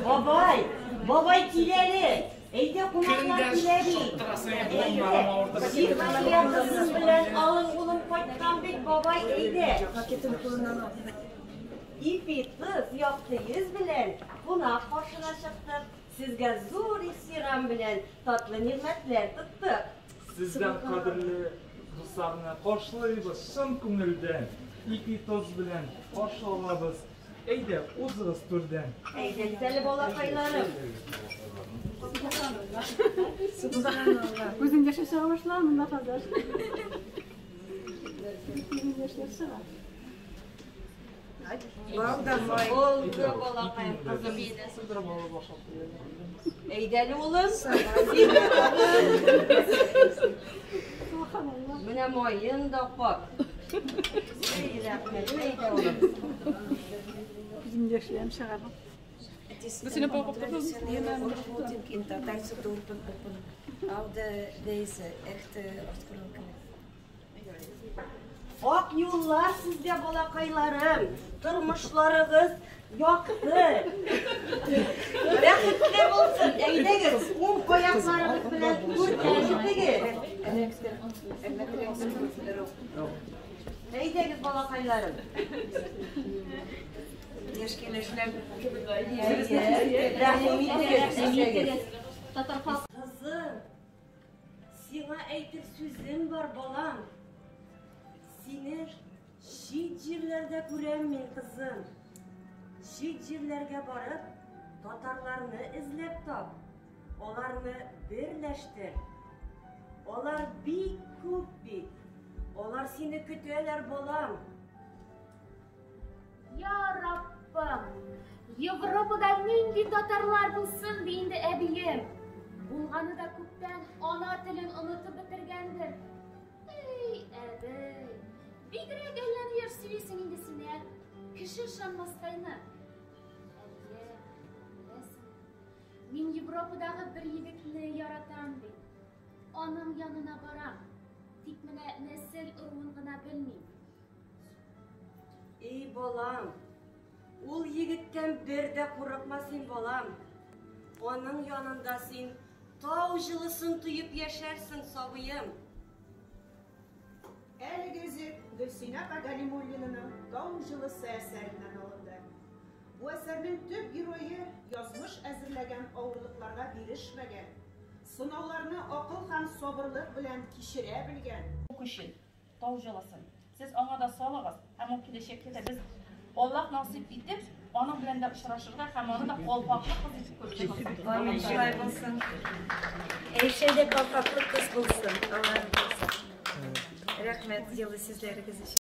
Бабай, бабай кил әле. Әйдә кунаклар килә бит. Әйдә. Кызым белән алың улым кайткан бит, бабай, әйдә. Ипи, тоз, якты йөз белән кунак каршына чыктык. Сезгә зур ихтирам белән татлы нигъмәтләр тоттык. Сездән кадерле дусларны каршылыйбыз чын күңелдән. Ипи, тоз белән каршы алабыз. Әйдә, узыгыз түрдән. Әйдәгез әле, балакайларым. Үзең яшәп чыга башла, монда хәзер. Үзең яшьләр чыга. Булды, балакаем, кызым. Әйдә әле, улым. Син дә кабын. Менә маен да кап. Әй, рәхмәт, әйдә, улым. Үзең яшьләрем чыгар. Ontmoeting in Tatarse dorpen op een oude wijze, echt oorspronkelijk. Ак юллар сезгә, балакайларым. Тормышларыгыз якты. Бәхетле булсын. Әйдәгез, уң аякларыгыз белән түргә җитегез. Әйдәгез, балакайларым. Рәхим итегез, әйдәгез. Кызым, сиңа әйтер сүзем бар, балам. Сине чит җирләрдә күрәм мин, кызым. Чит җирләргә барып, татарларны эзләп тап. Аларны берләштер. Алар бик күп бит. Алар сине көтәләр, балам. Я Раббым! Европада нинди татарлар булсын ди инде, әбием? Булганы да күптән ана телен онытып бетергәндер. Эй, әбей, бигрәк әллә ниләр сөйлисең инде син, ә? Кеше ышанмастайны. Әбием, беләсең, мин Европадагы бер егетне яратам бит. Аның янына барам. Тик менә нәсел ыруын гына белмим. Эй, балам, ул егеттән бер дә курыкма син, балам. Аның янында син тау җылысын тоеп яшәрсең, сабыем. Әлеге өзек Гөлсинә апа Галимуллинаның Тау җылысы әсәреннән алынды. Бу әсәрнең төп герое язмыш әзерләгән авырлыкларга бирешмәгән, сынауларны акыл һәм сабырлык белән кичерә белгән, Көчен, тау җылысын. Сез аңа да салыгыз, һәм ул киләчәктә дә без Аллаһ насыйп итеп, аның белән дә очрашырга һәм аны да калфаклы кыз итеп күрергә насыйп итсен. Амин, шулай булсын. Әйшә дә калфаклы кыз булсын. Аллаһ булсын. Рәхмәт җылы сүзләрегез өчен.